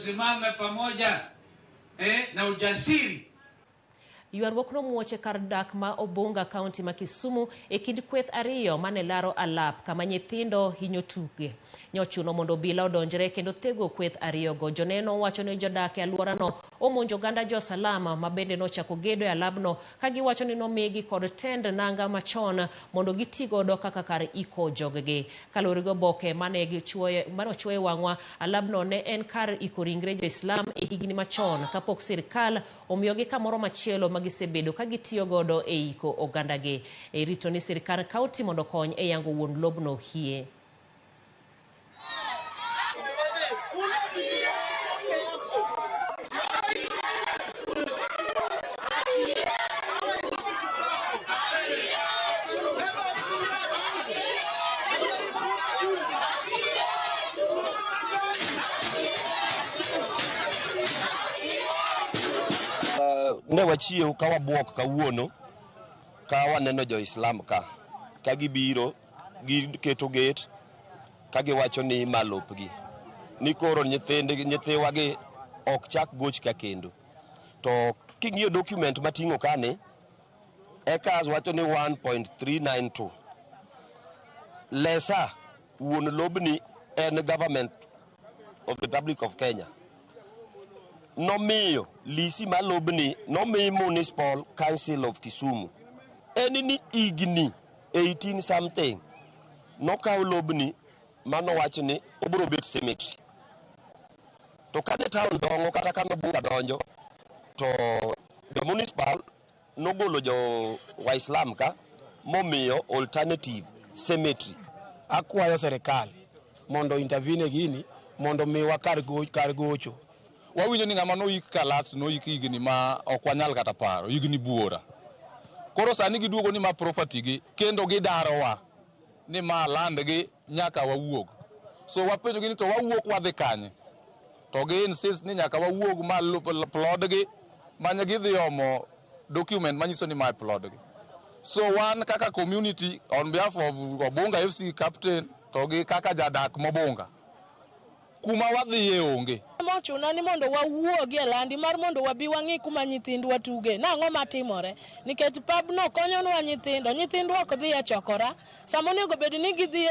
Tusimame pamoja na ujasiri. Ywaruok nomuoch e kar dak ma Obunga, kaunti ma Kisumu e kind kweth ariyo mane laro alap kama nyithindo hinyo tuge. Nyochuno mondo obila odonjre kendo thego kweth ariyogo. Joneno wacho ni jodak e alworano omonjo oganda jo-Salama ma bende nochako gedo e alabno ka giwacho ni nomigi kod tend nanga machon mondo giti godo kaka kar iko joggi. Kaluwore gi oboke mane ochuoye wang'wa, alabno ne en kar iko ringre jo-Islam e higni machon kapok sirkal omiyogi kamoro machielo ma gisebedo ka gitiyo godo e iko ogandagi. E rito ni sirkand kaunti mondo okony e yango wuon lobno hie. Ne wachiew ka wabuok kawuono ka waneno jo-Islam ka gibiro giketo gate ka giwacho ni ma lopgi ni koro nyithiwagi ok chak goch ka kendo. To king'iyo document mating'o kani, acres wacho ni 1.392. Lesa wuon lobni en government of the Republic of Kenya. Nomiyo lisi mar lobni nomi Municipal Council of Kisumu. En ni higni 18 something nokaw lobni manowach ni obiro bet cemetery. To kane town dongo kata kane Obunga donjo to jo municipal nogolo jo Waislam ka momiyo alternative cemetery. Akwayo serikal mondo intervene gini mondo miwa kar gocho. Wawinjo ni ng'ama noik ka last noik higni ma ok wanyal kata paro, higni buora. Koro sani giduogo ni ma property gi kendo gidarowa ni ma land gi nyaka wawuog. So wapenjo gi ni to wawuok wadhi kanye? To gi insist ni nyaka wawuog ma plod gi manye gidhi omo document manyiso ni ma plod gi. So wan kaka community on behalf of Obunga FC captain to gi kaka jadak mobunga, kuma wadhiye onge. Mochuno ni mondo wawuogi e landi mar mondo wabi wang'i kuma nyithindwa tuge. Nang'o matimore? Nikech pabno konyonwa nyithindo, nyithindwa ok dhi e chokora. Sama onego bed ni gidhi e